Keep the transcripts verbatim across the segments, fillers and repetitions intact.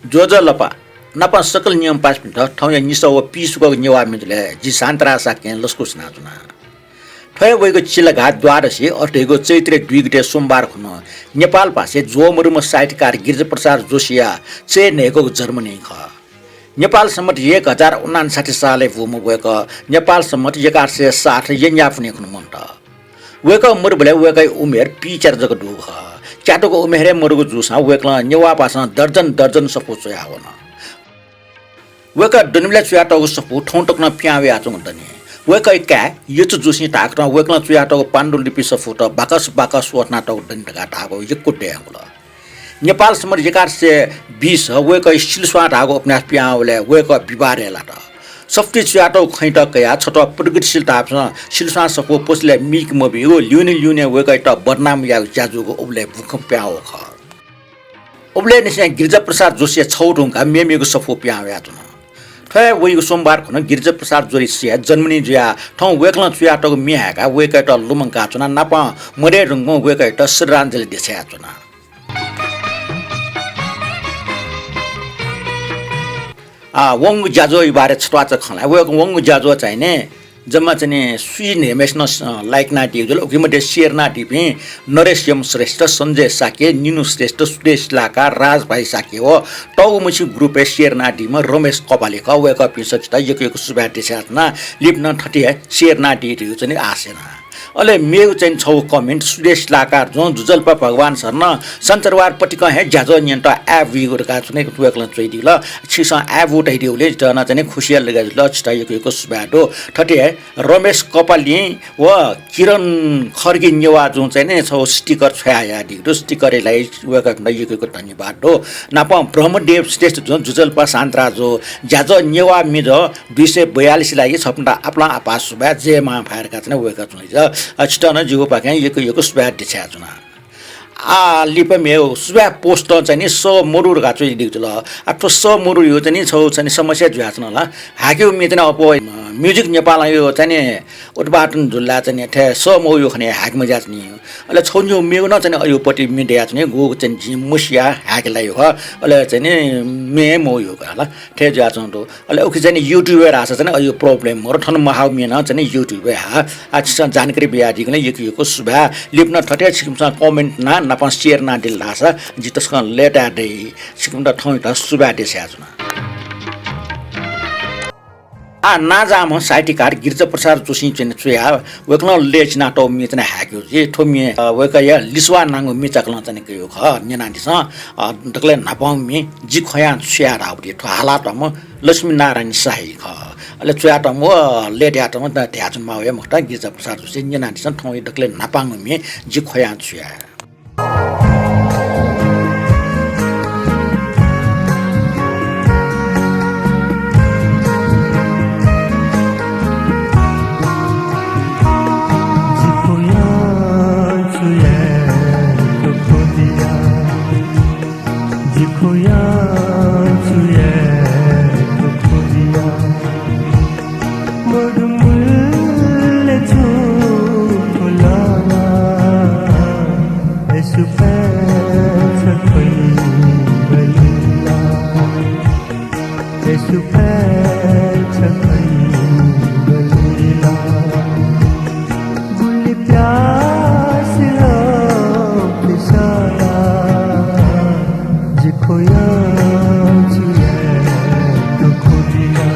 ज्वजलपा नापं सकल न्यंपासापिन्त थौंया निसः व पीसुकक नेवाः म्ये जुलिइ जि शान्तराज शाक्यं लसकुस यानाच्वना। थ्व हे वइगु चिल्लाघात द्वादशी अथे धइगु चैत्र दुई गते सोमबार खुन्हु नेपालभाषी ज्वःमदुम्ह साहित्यकार गिरिजाप्रसाद जोशीया चय् न्हय्‌कूगु जन्मदिन खः। नेपाल सम्बत एक हजार उनान्साठी सालय् बूम्ह वय्‌कः नेपाल सम्बत एघार सय साठ यँयाः पुन्हि खुन्हु मन्त। वय्‌कः मदुबलय् वय्‌कःया उमेर पीच्यात जक दुगु खः। च्यातुगु उमेरय् मदुगु जूसां वय्‌कलं नेवाः भासं दर्जन दर्जन सफू च्वयावन। वय्‌कः दनिबलय् च्वयातःगु सफू थौं तक नं पिहां वयाच्वंगु दनि। वय्‌कःया काय् यचु जोशीं धाःकथं वय्‌कलं च्वयातःगु पाण्डुलिपि सफूत बाकस बाकस स्वथनातःगु दनि धकाः धाःगु यक्व दये धुंकल। नेपाल सम्बत एघार सय बीस वय्‌कःया सिलस्वां धाःगु उपन्यास पिहां वःबलय् वय्‌कः विवादय् लात। सफूति च्वयातःगु खँयात कयाः छत्वाः प्रगतिशील धाःपिन्सं सिलस्वां सफू पसलय् मीके मबीगु ल्यूने ल्यूने वय्‌कःयात बदनाम यायेगु ज्या जूगु उबलय् बुखँ पिहां वःगु खः। उबलय् निसें गिरिजाप्रसाद जोशीया छगू धुंकाः मेमेगु सफू पिहां वयाच्वन। थ्व हे वइगु सोमबार खुन्हु गिरिजाप्रसाद जोशीया जन्मदिन जुयाः थौं वय्‌कलं च्वयातःगु म्ये हाय्‌काः वय्‌कःयात लुमंकाच्वनाः नापं मदये धुंकूगु वय्‌कःयात श्रद्धाञ्जली देछानाच्वना। आ, वंगु ज्याझ्वःया बारे छत्वाःचा खँ ल्हाये। वय्‌कः वंगु ज्याझ्वः चाहिँ नि जम्मा चाहिँ नि स्वीन्हय्‌म्हय्‌सिनं, अ, like यानादीगु जुल। उकी मध्ये share यानादीपिं नरेश यम श्रेष्ठ, सञ्जय शाक्य, निनु श्रेष्ठ, सुदेश शिलाकार, राज भाइ शाक्य व तःगु मछि group-य् share यानादीम्ह रमेश कपाली खः। वय्‌कःपिन्सं छितः यक्व यक्व सुभाय् देछानाच्वना। लिपा नं थथे हे share यानादी धइगु चाहिँ नि आशा याना। अले मेगु चाहिँ छगू comment सुदेश शिलाकार जुं जुजल्पा भगवान शरण सञ्चारवार पतिकं हे ज्याझ्वः न्यनेत आय् बूगु धकाः चाहिँ नि वय्‌कलं च्वयादीगु ल। छिकपिन्सं आय् बू धयादीगुलिं जितः नं चाहिँ नि खुसिया लगे जुल। छितः यक्व यक्व सुभाय् दु। थथे हे रमेश कपालीं व किरण खड्गी नेवाः जुं चाहिँ नि छगू sticker छ्वयाहयादीगु दु। Sticker-या लागि वय्‌कःपिन्त यक्व यक्व धन्यवाद दु। नापं ब्रह्मदेव श्रेष्ठ जुं जुजल्पा शान्तराज जु ज्याझ्वः नेवाः म्ये दुई सय बयालिसया लागि छपिन्त आपालं आपाः सुभाय्, जय मांभाय् धकाः चाहिँ नि वय्‌कः जुं, अ, छितः नं जिगु पाखें यक्व यक्व सुभाय् देछानाच्वना। आ, लिपा मेगु सुभाय् post-ं चाहिँ नि सः मदु धकाः च्वयादीगु जुल। आ, थ्व सः मदुया चाहिँ नि छगू चाहिँ नि समस्या जुयाच्वन ला। हाकिगु म्ये चाहिँ नि अप्वः, अ, Music नेपालया चाहिँ नि उत्पादन जुल ला चाहिँ नि थथे सः मवइगु खने हाके मज्याःच्वनी। अले छगू निगू मेगु नं चाहिँ नि अय्‌पति म्ये दयाच्वनी, गुगु चाहिँ नि जिं मसिया हाके लाइगु खः। अले चाहिँ नि म्ये मवइगु खः ला। थथे जुयाच्वंगु दु। अले उकी चाहिँ नि YouTube-य् धाःसा चाहिँ नि अय् problem मरु, थन मवःगु म्ये नं चाहिँ नि YouTube-य् हा। आ, छिकपिन्सं जानकारी बियादीगुलिं यक्व यक्व सुभाय्। लिपा नं थथे छिकपिन्सं comment यानाः नापं share यानादिल धाःसा जि तसकं लय्‌ताय् दइ। छिकपिन्त थौंयात सुभाय् देछानाच्वना। आ, नांजाःम्ह साहित्यकार गिरिजाप्रसाद जोशीं चाहिँ नि च्वयाः वय्‌कलं लय् चिनातःगु म्ये चाहिँ नि हाय्‌केगु जुइ। थ्व म्ये, अ, वय्‌कःया लिसः वा नांगु म्ये चाकलं चाहिँ नि कयागु खः। न्यनादिसँ, अ, दकलय् न्हापांगु म्ये जि ख्वयां छु याये धाःगु दु। थ्व हालातःम्ह लक्ष्मीनारायण शाही खः। अले च्वयातःम्ह व लय् तयातःम्ह ध-, धयाच्वनेमाःगु हे मखुत, गिरिजाप्रसाद जोशीं न्यनादिसँ थौंया दकलय् न्हापांगु म्ये जि ख्वयां छु याये। जि ख्वयां छु याये, तो खोदिया। जि ख्वयां छु याये, तो खोदिया। मदु मुल्ले छु खोलावा, ए सुपे छखोइ बलिला। ए सुपे छखोइ बलिला। गुलि प्यासिलो पिसाला, जि ख्वयां छु याये, तो खोदिया।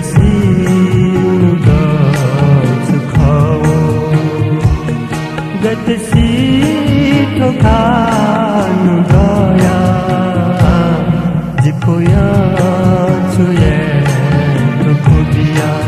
सिनु दछु खव, गत सी थ्व खानु दया, जिखुया छु याये थ्व खुबिया।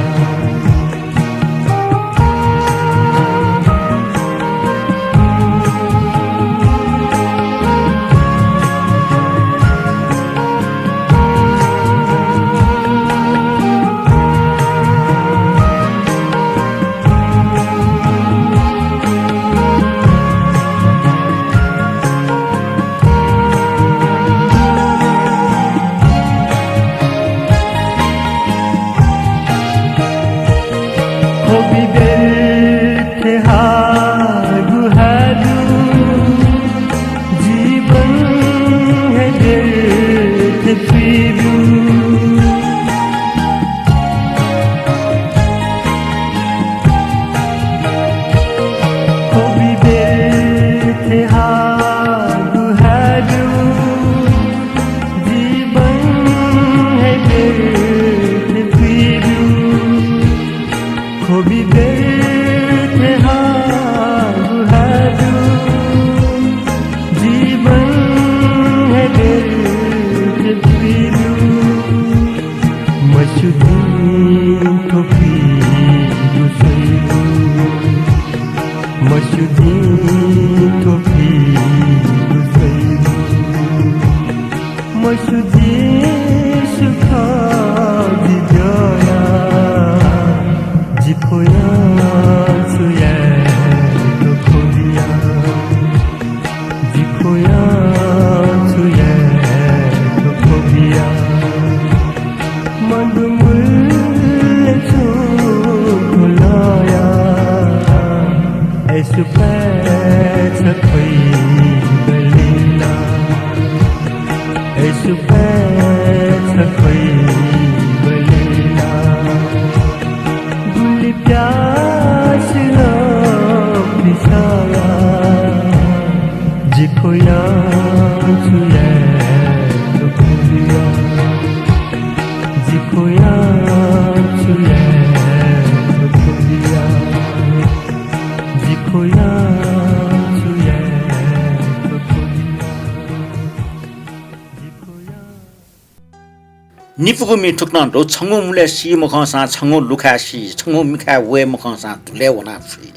निपुगु म्ये थुकथं दु, छंगु मुलय् सी मखंसां छंगु लुखाय् सी, छंगु मिखाय् वये मखंसां धुलय् वनाः फुइ।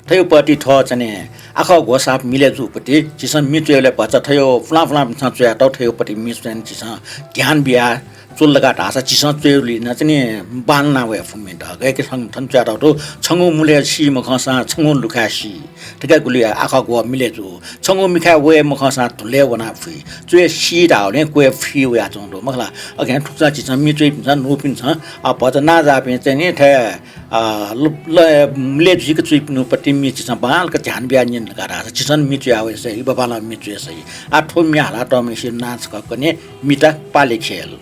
थ्व पति थ्व चाहिँ नि आखः ग्वसाप मिलय् जूपति झीसं म्ये च्वयेबलय् भचा थ्व पुलां पुलांपिन्सं च्वयातःगु थ्व पति म्ये च्वयेबलय् झीसं ध्यान बियाः च्वल धकाः धाःसा झीसं च्वयेबलय् नं चाहिँ नि बांलाना वये फुम्मे दः। गय्के थन, थन च्वयातःगु दु, छंगु मुलय् सी मखंसां छंगु लुखाय् सी। थुकिया गुलि आखः ग्वः मिलय् जू। छंगु मिखाय् वये मखंसां धुलय् वनाः फुइ। च्वय् सी धाःगुलिं क्वय् फी वयाच्वंगु दु। मखु ला, अकिं थुकथं झीसं म्ये च्वइपिन्सं, न्हूपिन्सं, अ, भचा नांजाःपिं चाहिँ नि थ्व, अ, ल-, ल-, मिलय् जुइक च्वइपिनिगु पति म्ये झीसं बांलाक ध्यान बियाः न्यने धकाः धाःसा झीसं म्ये च्वया वये सइ, बांलाक म्ये च्वये सइ। आः थ्व म्ये हालातःम्हेसिगु नां छकः कने, मिता पालेखेल।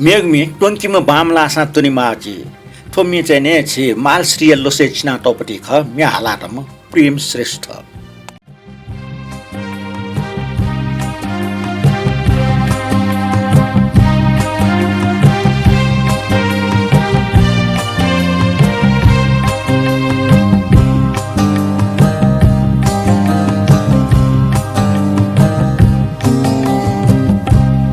मेगु म्ये त्वंकीम्ह बांमलाःसां त्वनेमाः जुइ। थ्व म्ये चाहिँ नं झी मालश्रीया लसय् चिनातःपति खः, म्ये हालातःम्ह प्रेम श्रेष्ठ।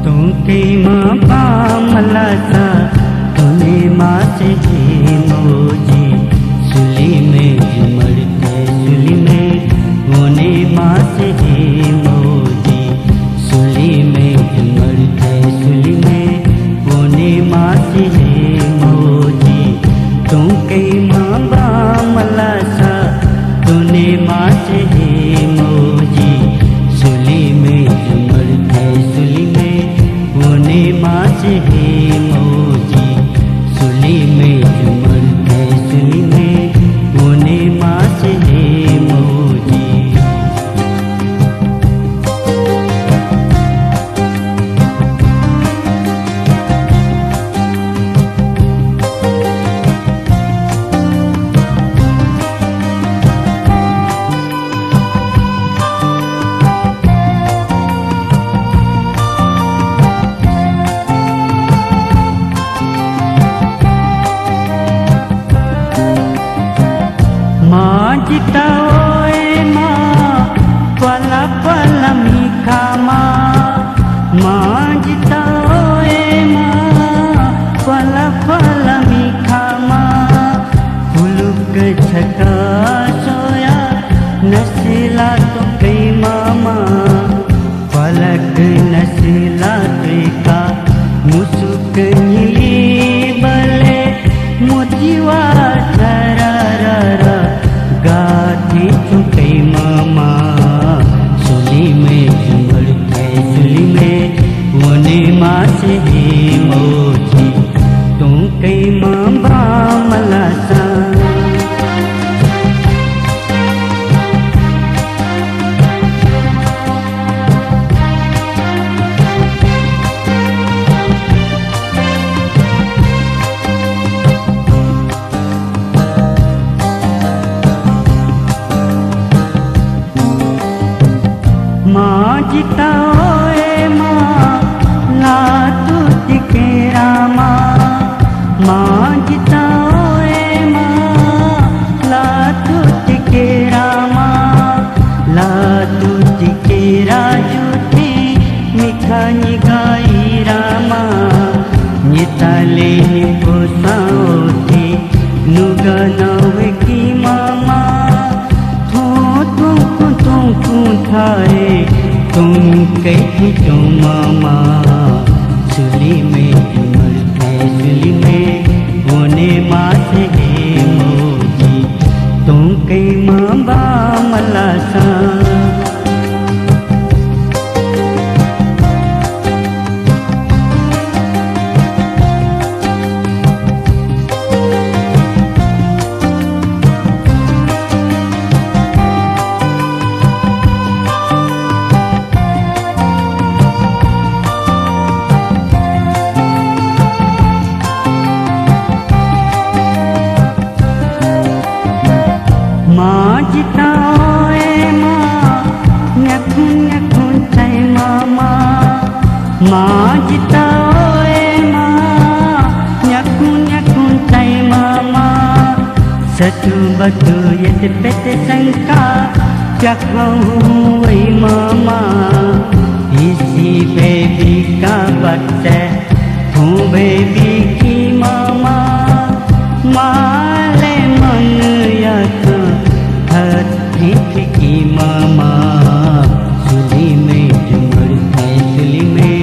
त्वंकीम्ह बांमलाःसां त्वनेमाः जुइ हे मौजी। सुलिमय् झुमर थें सुलिमय् वनेमाः जुइ हे मौजी। सुलिमय् झुमर थें सुलिमय् वनेमाः जुइ हे मौजी। त्वंकीम्ह बांमलाःसां त्वनेमाः जुइ हे मौजी। सुलिमय् झुमर थें सुलिमय् वनेमाः जुइ हे मौजी। सुलिमय् झुमर थें सुलिमय् वनेमाः जुइ हे मौजी। मां जितः वयेमाः प्वाला प्वाला मिखामाः। मां जितः वयेमाः प्वाला प्वाला मिखामाः। फुलुक्क छकः स्वयाः नसेला त्वंकीम्ह मां। पलक नसेला त्वय्काः मुसुक न्हिलीबलय् म्वतिवा झररर गाः थें च्वंकीम्ह मां। सुलिमय् झुमर थें सुलिमय् वनेमाः जुइ हे मौजी। त्वंकीम्ह बांमलाःसां। मां जितः वयेमाः ल्हातुति केरामाः। मां जितः वयेमाः ल्हातुति केरामाः। ल्हातुति केरा जूथें मिखा निगः इरामाः। न्यताले निपु सां वःथें नुगः नं वय्कीम्ह मां। थ्वँ त्वंकुं त्वंकुं थःहे त्वंके थें च्वंम्ह मां। सुलिमय् झुमर थें सुलिमय् वनेमाः जुइ हे मौजी। त्वंकीम्ह बांमलाःसां। मां जितः वयेमाः न्याकुं न्याकुं चाइम्ह मां। मां जितः वयेमाः न्याकुं न्याकुं चाइम्ह मां। सतुबतु यत पेत संकाः प्याखं हुँ वइम्ह मां। इसी बेबी का बच्चे थौं बेबी की मामा, माले मनूया खँ थथे की मामा। सुलिमय् झुमर थें सुलिमय्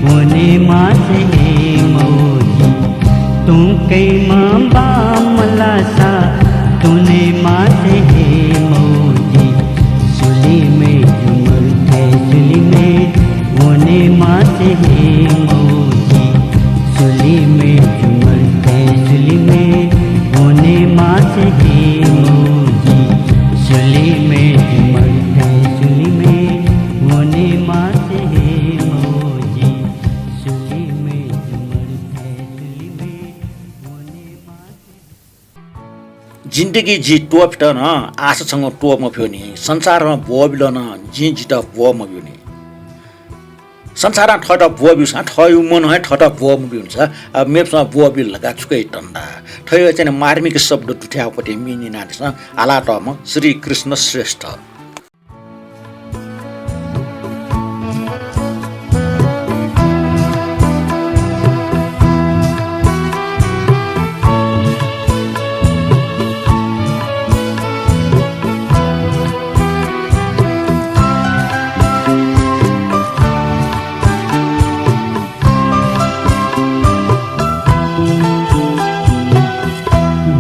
वनेमाः हे मौजी। तुं कइमा बांमलासा तुनेमाः हे मौजी। सुलिमय् झुमर थें सुलिमय् वनेमाः हे मौजी। सुलिमय् झुमर थें सुलिमय् वनेमाः हे मौजी। सुलिमय् झुमर थें सुलिमय् वनेमाः हे मौजी। सुलिमय् झुमर जितः जि त्वःफित नं आः छ छंगु त्वः मफ्यूनि। संसारं ब्वःबिल नं जिं जितः ब्वः मब्यूनि। संसारं थःत ब्वःब्यूसां थःगु मनं हे थःत ब्वः मब्यूनि सा, अ, मेपिसं ब्वःबिल धकाः छुकिया धन्दा। थ्व हे चाहिँ मार्मिक शब्द दुथ्याःगु पति म्ये न्यनादिसँ हालातःम्ह श्री कृष्ण श्रेष्ठ।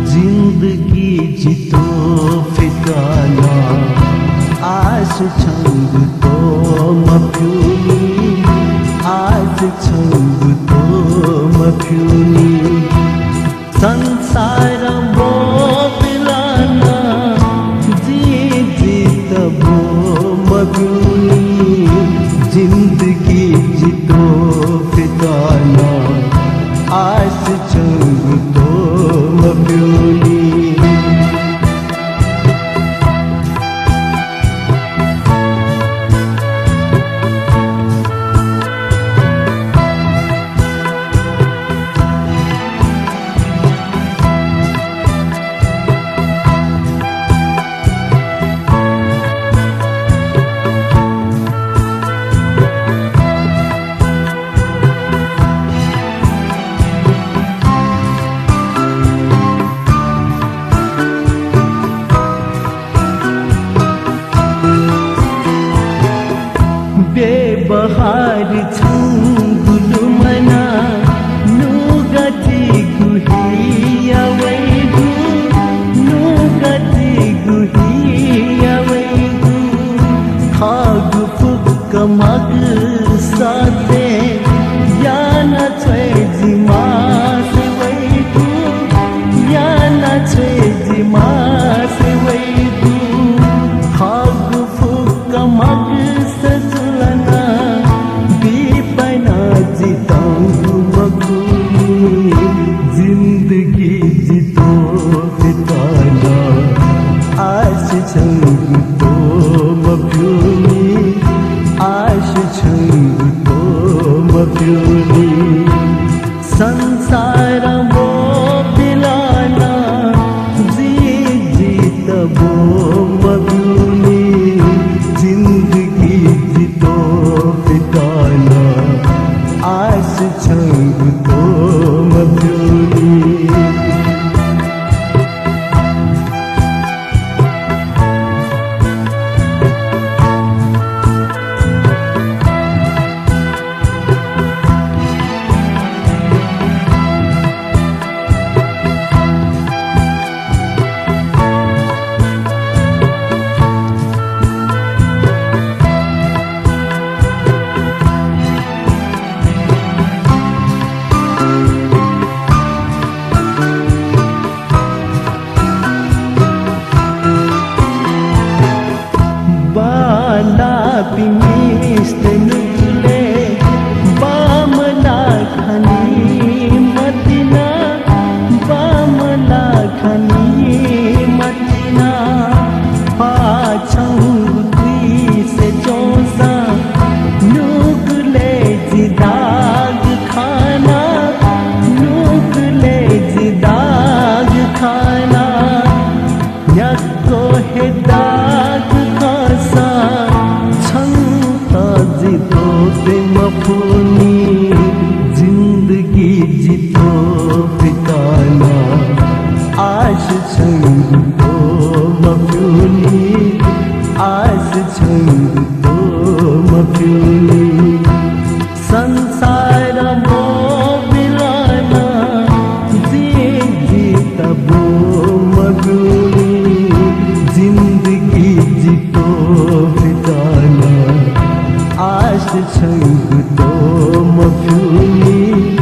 जिन्दगी जितः फित नं आश छंगु त्वः मफ्यूनि, आश छंगु त्वः मफ्यूनि। संसारं ब्वःबिल नं जिं जितः ब्वः मब्यूनि। जिन्दगी जितः फित नं आश छंगु त्वः मफ्यूनि। व्यवहार छंगु लुमना, नुगः जिगु हिया वइगु, नुगः जिगु हिया वइगु। थःगु फुक्क मखु सत्य याना छ्वये जि मासे वइगु, याना छ्वये जि मासे वइगु। थःगु फुक्क मखु सजुलना बिपाइना जितंगु मखुनि। जिन्दगी जितः फित नं आश छंगु त्वः मफ्यूनि, आश छंगु त्वः मफ्यूनि। संसारं ब्वःबिल नं जिं जितः ब्वः मब्यूनि। जिन्दगी जितः फित नं आश छंगु त्वः मफ्यूनि। बांलाःपिं मिस्त नुगलय् बांमलाः खनी मतिना, बांमलाः खनी मतिना। पाछं गुतुइसे च्वंसां नुगलय् जि दाग खाना, नुगलय् जि दाग खाना। न्ह्याक्व हे दाग खःसां छन्त जि त्वःते मफुनि। जिन्दगी जितः फित नं आश छंगु त्वः मफ्यूनि, आश छंगु त्वः मफ्यूनि। संसारं ब्वःबिल नं जिं जितः ब्वः मब्यूनि। जिन्दगी जितः फित नं आश छंगु त्वः मफ्यूनि,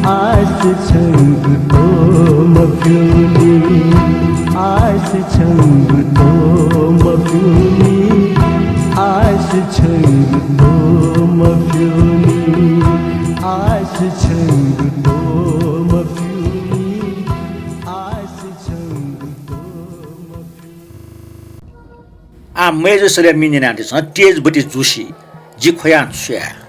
आश छंगु त्वः मफ्यूनि, आश छंगु त्वः मफ्यूनि, आश छंगु त्वः मफ्यूनि, आश छंगु त्वः मफ्यूनि, आश छंगु त्वः आः मय्जुयासलय् मि न्यनादिसँ, तेजवती जोशी, जि ख्वयां छु याये?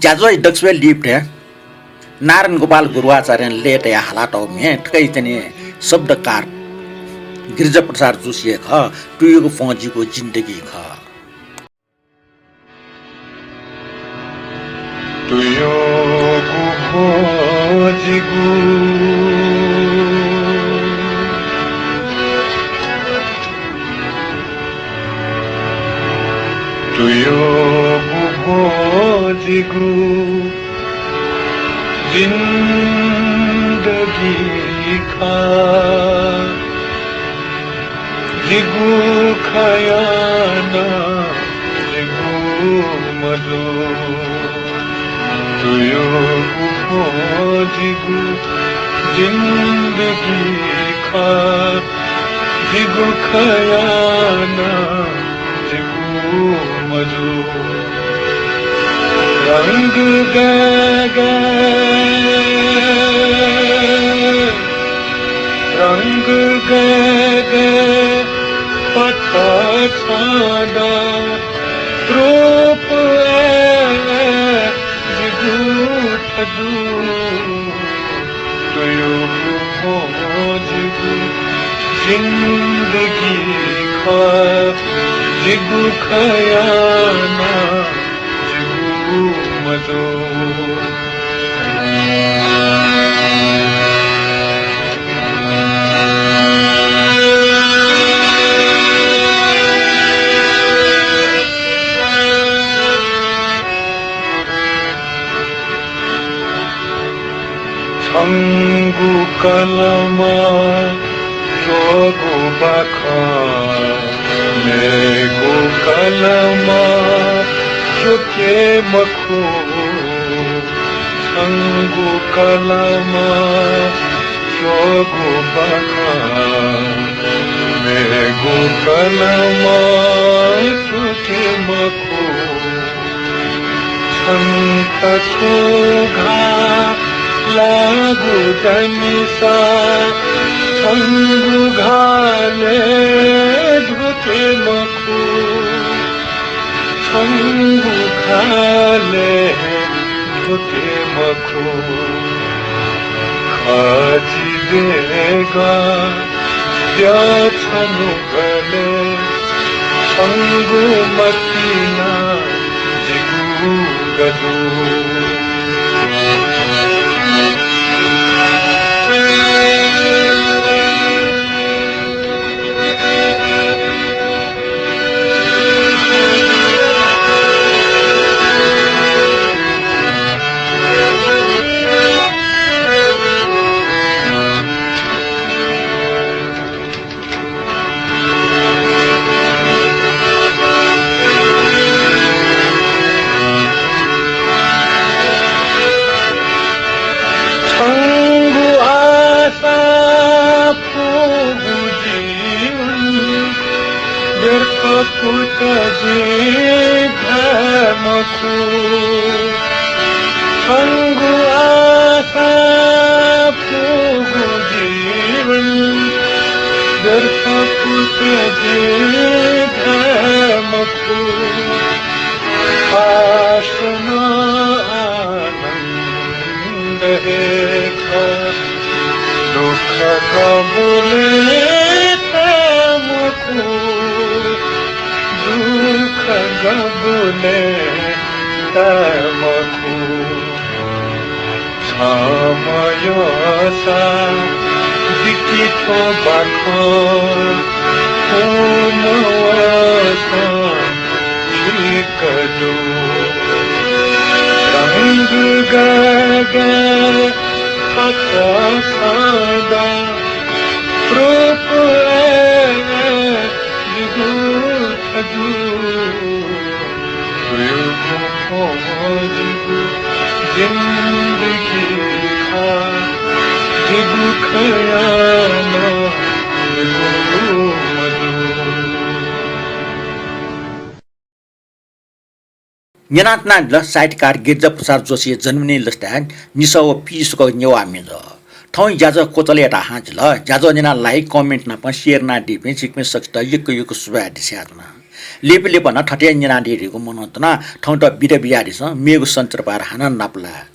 ज्याझ्वः दक्वसिबय् लिपतय् नारायण गोपाल गुरुआचार्यं लय् तयाः हालातःगु म्ये थुकिया चाहिँ शब्दकार गिरिजा प्रसाद जोशी हे खः, तुयुगु भ्वं जिगु जिन्दगी खः। तुयुगु भ्वं जिगु, तुयुगु भ्वं जिगु जिन्दगी खः। जिगु खँ याना जिगु मजू। तुयुगु भ्वं जिगु जिन्दगी खः। जिगु खँ याना जिगु मजू। रंग गय् गय्, रंग गय् गय् पता छाँदा, रूप अय् जिगु थजू। तुयुगु भ्वं जिगु जिन्दगी खः। जिगु खँ याना जिगु मजू। छंगु कलमं च्वःगु बाखं मेगु कलमं च्वके मखु। छंगु कलमं च्वःगु बाखं मेगु कलमं च्वके मखु। छन्त छुं घाः लाःगु दनिसा, छंगु घालय् धुते मखु। छंगु घालय् धुते मखु। खजि देगः द्यः छन्हु गले छंगु मतिना जिगु गजू। छंगु आशा फुगु जीवन व्यर्थ कुत जिं धाये मखु। छंगु आशा फुगु जीवन व्यर्थ कुत जिं धाये मखु। पासं आनन्द हे खः, दुःख गबुले तये मखु, दुःख गबुले तये मखु। छम्ह यःसा दिकि थ्व बाखं उम्ह वःसा ठीक दु। रंग गय् गय् खचा छाँदा, रूप अय् जिगु थजू। तुयुगु भ्वं जिगु जिन्दगी खः, जिगु खँ याना जिगु मजू। न्यनाच्वनादिल साहित्यकार गिरिजा प्रसाद जोशीया जन्मदिन लसताय् निसः व पीसकःगु नेवाः म्हिगः। थौं ज्याझ्वः क्वचाल यायेत हां जुल। ज्याझ्वः न्यनाः like, comment नाप share यानादीपिं छिकपिं सकसित यक्व यक्व सुभाय् देछानाच्वना। लिपा लिपा नं थथे न्यनादी धइगु मनंतुना थौंयात बिदा बियादिसँ। मेगु सञ्चरपाः हानं नापलाये।